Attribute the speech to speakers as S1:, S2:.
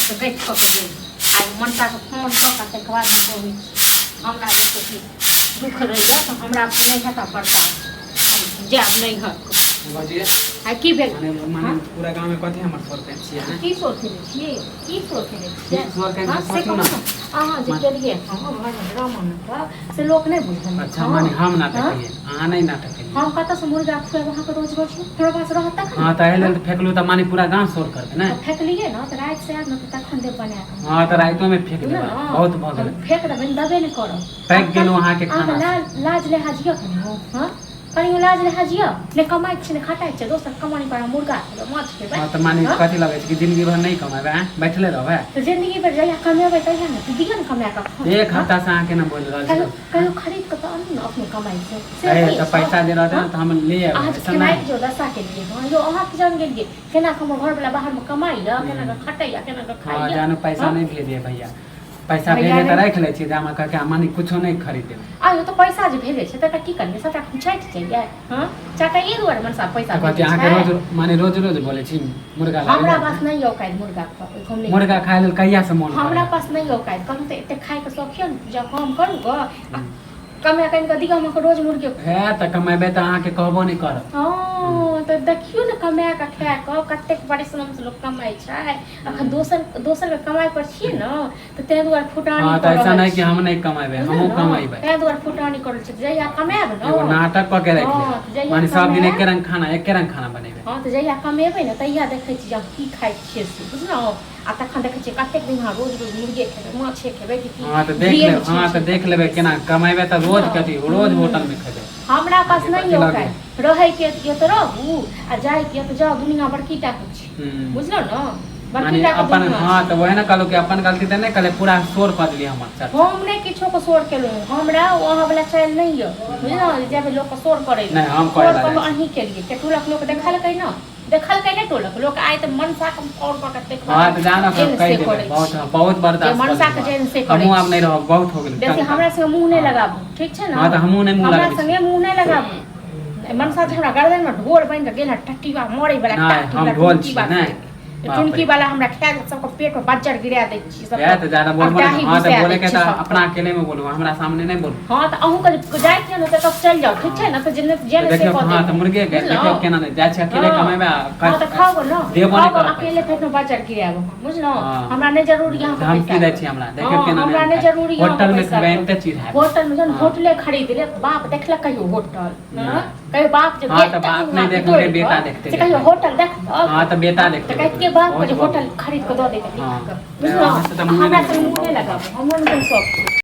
S1: से गति कऽ के गेल। आब मनसाके फोन कऽ कऽ ताहिके बाद हम कहै छी, हमरा जे छै कि दुःख रहैए तऽ हमरा नहि हैत आब बर्दाश्त, हम जायब नैहर।
S2: भौजी।
S1: आ की भेल?
S2: माने माने पूरा गाँव में कथी हमर शोर केने छियै अहाँ?
S1: की शोर केने छियै? की शोर केने छियै?
S2: की शोर केने
S1: हाँ,
S2: छियै?
S1: से
S2: सोचू
S1: कहू
S2: ने।
S1: ने, अहाँ जे गेलियै हँ घरमे ड्रामा कऽ, से लोक नहि बुझल।
S2: अच्छा, माने हम नाटक
S1: हाँ?
S2: केलियै, अहाँ नहि नाटक केलियै?
S1: हम कतऽसँ मुर्गा खुआएब अहाँके रोज रोज? हमरा पास रहत तखन।
S2: हाँ, तऽ एहि लेल तऽ फेकलू, तऽ माने पूरा गाँव शोर करतै ने।
S1: तऽ फेकलियै ने, तऽ राति से आयब ने तऽ तखन देब बना कऽ।
S2: हाँ, तऽ रातिओ में फेक
S1: बुझलियै
S2: देबै।
S1: ने?
S2: बहुत भऽ गेल।
S1: हम फेक देबै, देबे नहि करब।
S2: पाकि गेलहुँ अहाँके
S1: अहाँके
S2: खाना।
S1: लाज लाज लिहाज यऽ कनियो? हँ, कनियो लाज लिहाज यऽ? नहि कमाइ छी, नहि खटाइ छै, दोसर कमानी पर मुर्गा खेबै, माछ खेबै।
S2: हाँ, तऽ माने
S1: हाँ?
S2: कथी लगै छै कि जिंदगी भर नहि कमेबै आँय, बैठले रहबै?
S1: तऽ जिंदगी भर जहिया कमेबै तहिया ने, दियौ ने कमा कऽ।
S2: एक हफ्ता से अहाँके ने बोलि रहल
S1: कहियो
S2: छी।
S1: कहियो खरीद कऽ तऽ आनू ने अपने कमाइ से। से
S2: अरे
S1: नहि
S2: तऽ पैसा जे रहतै ने तऽ हम ले अयबै।
S1: अहाँ जे
S2: ऐसा
S1: खेनाइके
S2: नहि
S1: जो दशा केलियै हँ यौ, अहाँ की जान गेलियै केना कऽ हमर घरवला बाहरमे कमाइए, केना कऽ खटैए, केना कऽ
S2: हाँ
S1: खाइए?
S2: जानू, पैसा
S1: हाँ?
S2: नहि भेजिए भैया, पैसा
S1: भैया
S2: भेजे तऽ
S1: नहि-
S2: राखि लै छी, जमा कऽ के माने कुछो नहि खरीद देबै।
S1: आयो, तऽ पैसा जे भेजै छै तकरा की करियै? सबटा हम चाटि जाइए? हँ, चाटैए दुआरे मनसा पैसा
S2: तऽ कहती
S1: भेजै
S2: अहाँके
S1: छै।
S2: रोज माने रोज रोज बोलै छी मुर्गा लाबै
S1: हमरा
S2: लए।
S1: पास नहि औकात मुर्गा खाबै, हम नहि।
S2: मुर्गा खाय लेल कहिया से मोन
S1: हमरा
S2: करैए?
S1: पास नहि औकात, कहलहुँ तऽ एते खायके शौक यऽ ने, जब काम करू गऽ आ कमा कनि कऽ दिअ हमर रोज मुर्गे।
S2: हे, तऽ कमेबै तऽ अहाँके कहबो नहि करब।
S1: हँ, तऽ देखियौ ने, कमा कऽ खा कऽ कतेक परिश्रमसँ लोक कमाइ छै। अखन दोसर दोसरके कमाइ पर छियै ने, तऽ ताहि दुआरे फुटानी
S2: हाँ, तऽ
S1: कऽ
S2: ऐसा
S1: रहल
S2: नहि कि
S1: छी।
S2: हम नहि कमेबै।
S1: बुझलियै
S2: हमहूँ
S1: ने?
S2: कमेबै।
S1: ताहि दुआरे फुटानी कऽ रहल छी। जहिया कमायब ने,
S2: एगो नाटक कऽ के राखि
S1: हाँ,
S2: लेब।
S1: तऽ जहिया
S2: माने सब दिन
S1: कमायब-
S2: एके रंग खाना, एके रंग खाना बनेबै।
S1: हँ, तऽ जहिया कमेबै ने तहिया देखै छी जे हम की खाइ छियै से, बुझलहुँ? आ तखन देखै छियै कतेक दिन अहाँ रोज रोज मुर्गे खेबै, माछे खेबै कि की।
S2: हाँ, तऽ देख
S1: घीए
S2: लेब।
S1: मे
S2: हाँ, तऽ
S1: छीन
S2: देख
S1: छीन
S2: लेबै
S1: खेबै।
S2: केना कमेबै, तऽ रोज
S1: हँ।
S2: कथी रोज होटल में खेबै।
S1: हमरा पास नहि
S2: कथी
S1: यऽ
S2: लगे?
S1: औकात। रहैके यऽ तऽ रहू आ जाइके यऽ तऽ जाउ, दुनिया बड़की टा के छै। बुझलहुँ ने? बड़की
S2: माने
S1: टा के
S2: अपन
S1: दुनिया
S2: हाँ
S1: छै।
S2: तऽ वएह ने कहलहुँ कि अपन गलती तऽ नहि कहले, पूरा शोर कऽ देलियै हमर चर्चा।
S1: हम नहि किछो के शोर केलहुँ, हमरा ओ अहाँ वाला चालि नहि यऽ, बुझलहुँ? जे जेबै लोकके शोर करै लए।
S2: नहि, हम करै
S1: शोर
S2: लए
S1: कहलहुँ
S2: जाइ छी।
S1: अहीं केलियै, के टोलक लोक देखलकै ने? देखलकै नहि टोलक लोक? आइ तऽ मनसा के फोन कऽ के देखबै।
S2: हाँ, तऽ जाना
S1: जे ने
S2: कहि
S1: से
S2: देबै।
S1: करै
S2: बहुत
S1: छी।
S2: बहुत बर्दाश्त
S1: जे मनसा के
S2: कऽ
S1: जे से करै
S2: हमहूँ आब
S1: छी।
S2: नहि रहब, बहुत हो गेल।
S1: बेसी
S2: तंग
S1: हमरा संगे मुँह नहि
S2: हाँ।
S1: लगाबू, ठीक छै ने?
S2: हाँ, तऽ हमहूँ नहि मुँह
S1: हमरा
S2: लगबै छी।
S1: संगे मुँह नहि लगाबू। मनसा जे हमरा गर्दन मे ढोल बनि कऽ गेल हँ, टट्टीबा मरै वाला।
S2: नहि,
S1: टाटी
S2: हम
S1: वाला,
S2: ढोल
S1: टुनकी
S2: छी,
S1: वाला।
S2: नहि। बाप
S1: टुनकी
S2: रे।
S1: वाला हमरा खा कऽ सबके पेट मे बज्जर गिरा दै छी सबके।
S2: वएह तऽ ज्यादा बोलबो
S1: अबटाही
S2: नहि। हाँ, तऽ
S1: घुसा
S2: बोले
S1: दै
S2: के
S1: छी
S2: तऽ
S1: सबके।
S2: अपना अकेले में बोलू, हमरा सामने नहि बोलू।
S1: हाँ, तऽ अहूँके जे जाइ छियै ने तऽ तब चलि जाउ, ठीक छै ने? तऽ जे ने जे
S2: तऽ
S1: ने से
S2: देखियौ
S1: कऽ
S2: हाँ,
S1: देब।
S2: तऽ मुर्गे के
S1: बुझलहुँ?
S2: देखियौ केना नहि जाइ छै अकेले कमेबै आ
S1: हाँ, तऽ खाउ ने।
S2: देबो नहि
S1: खाउ
S2: करब
S1: अकेले,
S2: पैसा।
S1: फेर बजर गिरायब, बुझलहुँ?
S2: हाँ।
S1: हमरा नहि जरूरी अहाँके
S2: धमकी
S1: पैसा
S2: दै
S1: के।
S2: छी हमरा, देखियौ
S1: हाँ,
S2: केना
S1: हमरा
S2: नहि
S1: नहि जरूरी अहाँके
S2: होटल में
S1: पैसा
S2: खेबै
S1: के।
S2: एते चीज है।
S1: होटल में जहन
S2: हाँ।
S1: होटले खरीद ले, बाप देखलक कहियो होटल?
S2: नहि।
S1: हाँ? कहियो बाप जे
S2: हाँ,
S1: गेल
S2: तऽ बाप
S1: तखन
S2: नहि
S1: वहाँ
S2: देखलकै,
S1: तोड़ि
S2: बेटा
S1: कऽ,
S2: देखतै,
S1: से कहियो
S2: देखतै।
S1: होटल देखलक?
S2: हाँ, तऽ बेटा देखतै,
S1: तऽ कहितियै बाप के जे
S2: बहुत
S1: होटल खरीद कऽ दऽ देतै
S2: हाँ।
S1: लिख कऽ, बुझलहुँ?
S2: अहाँ से तऽ मुँहे
S1: हमरा
S2: नहि
S1: से मुँह नहि लगाबू, हमरो नहि कोनो शौक छै।